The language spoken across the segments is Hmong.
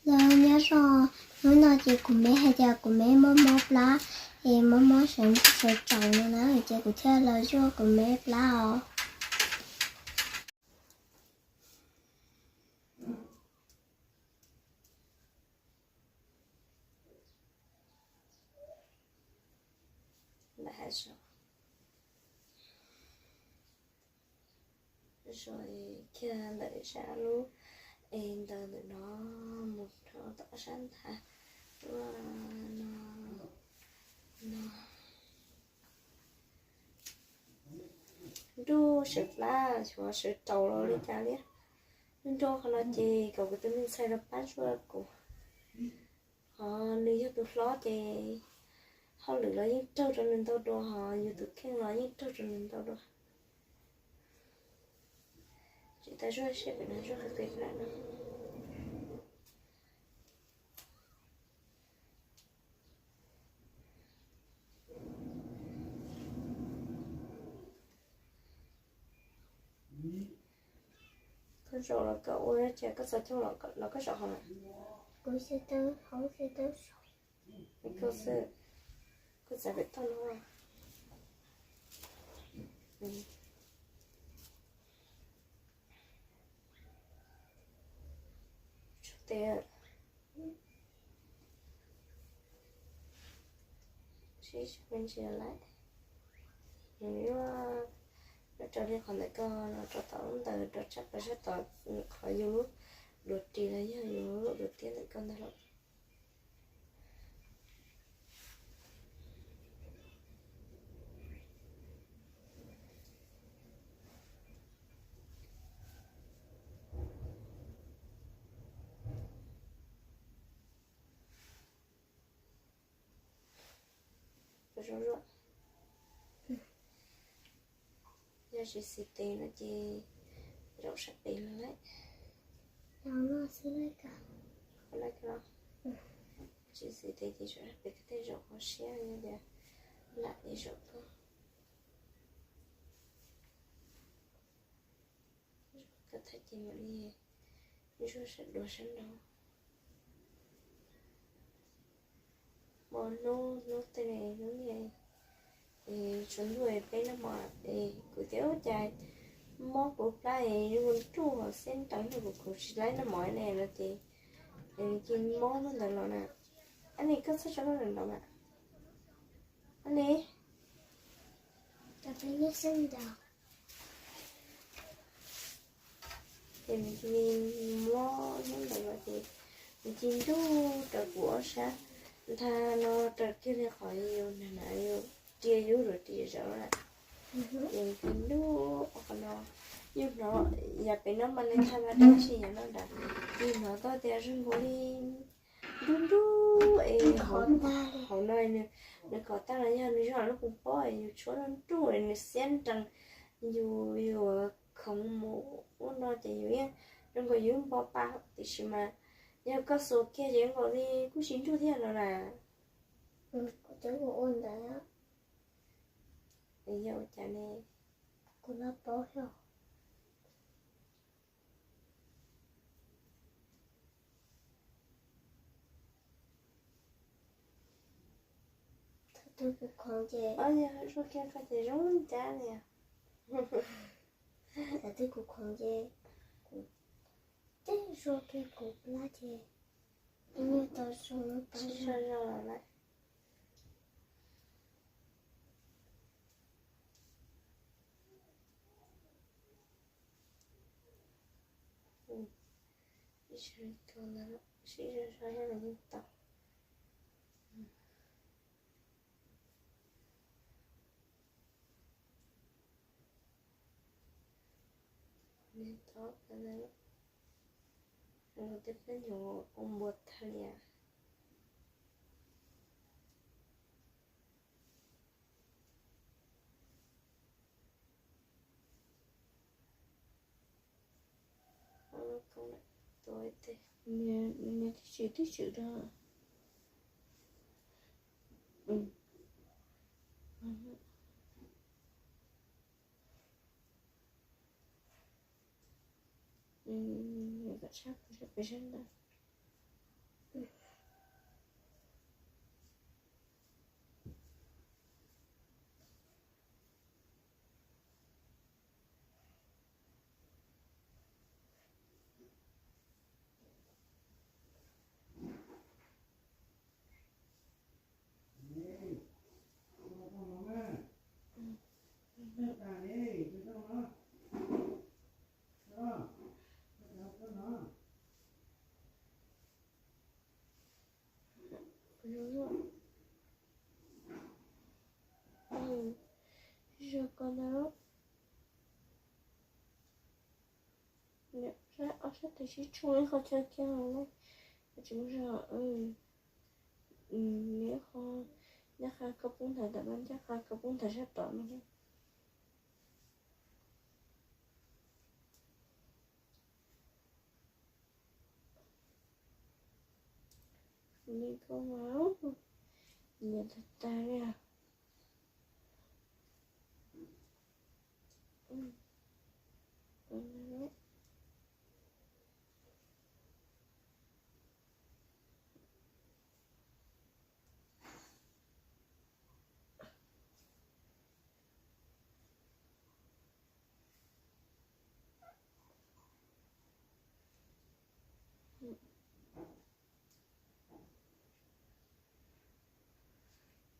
Los nyob zoo, hnub no ces kuv me hais tias kuv me mob mob plab, es mob mob sawv tsaus no na, ces kuv thiaj los zuaj kuv me plab os. Lawm hais zog, zog kiag ntawm sab lub es ntawd ntawm no mus rau tom sab nthav tuaj no, no. Nruj sawv plab, xyov sawv tsaus los li cas li. Nruj nruj qhov no ces kom kuv tus me ntxhais los pab zuaj kuv. Ho nws yog tus hlob ces hauj lwm los yeej raug rau nws ntau dua, ho yus tus kheej los yeej raug rau nws ntau dua. Tsis tas zuaj seb pem no zuaj qhov twg lawm no. Koj zaum los koj ua dab tsi, koj txhos caug los koj zaum hauv lawm? Kuv xav tau hauv, xav tau saum. Koj xwb, koj txav pem toj no. Tshuav tes. Sib me ntsis lawm. Nws yuav, yuav raws li qhov ntawm koj no rau tom lub ntawd rau tshaj plaws sab tod, qhov yus lub duav ris los yog yus lub duav tiab ntawm koj ntag los. Yog tsis xis tes no ces zaum sab pem los lawm. Tsis xis tes ces zaum sab pem, koj tej zaum qhov siab yog tias lam es zaum tuaj. Koj thaij ces mam li zuaj sab dua sab nraud. Hmo hnub, hnub tej hnub niaj, es tsaus ntuj peb noj mov, es kuv tias ua cas mob kuv plab es zoo nruj hauv xiab nrees no, kuv kuv tsis laib noj mov ne no ces, es nws cia mob lub ntawd los na. Ab ni, koj txhob tso lub ntawd los mas. Ab ni. Ces nws cia li mob hnub ntawd los ces nws cia nruj raws kuv ob sab ntag no, raws kiag li qhov yus na, yus ria yus duav ris zaum na. Ces nws cia nruj qhov no, yus hnov, yav pem no mas nws tha mas dab tsi yav no nrad, yus hnov tau tias zoo nkaus li nruj nruj es hauv no, nws kov tag los yog nws zoo lub pob pob es yus tshuab nruj nruj es nws xiab nrees, yus yuav khoov mus ua no ces yus yeej zoo nkaus yus npo pa, tiam sis mas yog koj xuas kiag ces zoo nkaus li kuj tsis nruj thiab no na. Kuv cov ua ua ntawd. Yog ua cas ne? Kuv lab paub xyov. Thaum twg kuv khoov ces, yog zuaj kiag koj ces zoo ncab li. Thaum twg kuv khoov ces kuv teb zuaj kiag kuv plab ces ib nyuag tau zoo lub plab zoo zoo lawm. Ib sab li ko ntawd sib zog zog los yeej tau. Nws tau, nws tej peb nyuag ua npua tag li. Tus twb tshwm twb tshwm rau. Kom tshab pem sab ntawd. Zoo, zoo ko ntag. Ob sab tes sib tshuam ib qho chaw kiag los ne. Tsis muaj zog. Neb qho, neb qha koj pub nthav tam no, neb qha koj pub nthav sab tom no. Li koj mas nyiam tag tag li.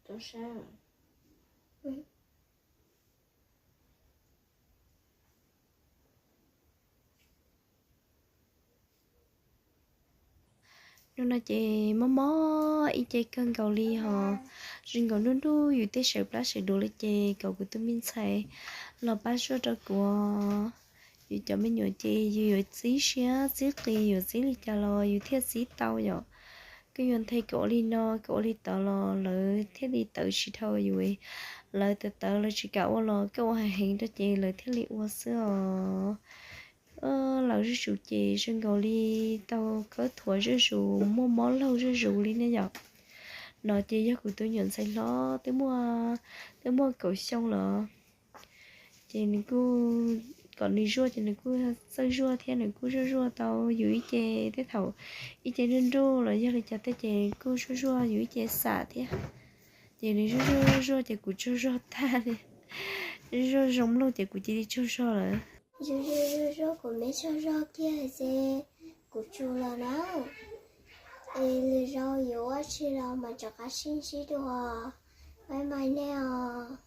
Tau sab. Hnub no ces mob mob ib ce kawg nkaus li hos, zoo nkaus nruj nruj yus tej sawv plab sawv duav li ces kom kuv tus me ntxhais los pab zuaj rau kuv. Yus cov me nyuam ces yus yuav txib siab txib qis yuav txib li cas los yus thiaj txib tau yom. Koj yuav nthe kom ua li no kom ua li tod los lawv thiaj li tawv tsis dhau yus. Lawv tawv tawv lawv tsis kam ua los koj ua heev heev rau ces lawv thiaj li ua xwb os. Lawv zuj zus ces zoo nkaus li tau khawb thuav zuj zus muaj mob laug zuj zus li ne yom. No ces yog kuv tus nyuam ntxhais hlob twb muaj, twb muaj kaum xyoo lawm. Ces nws kuj, kom nws zuaj ces nws kuj txawj zuaj thiab nws kuj zuaj zuaj tau yus ib ce, tej thaum ib ce nruj nruj los yog li cas tej ces kuj zuaj zuaj yus ib ce xam thiab. Ces nws zuaj zuaj zuaj ces kuv tsaug zog tag li, zuaj zoo mloog ces kuv cia li tsaug zog lawm. Zuaj zuaj zuaj kuv me tsaug zog kiag ces kuv tsum lawm na. Es lwm zaus yuav ua tsi los mas rov qab sib ntsib dua. Bye bye nej os.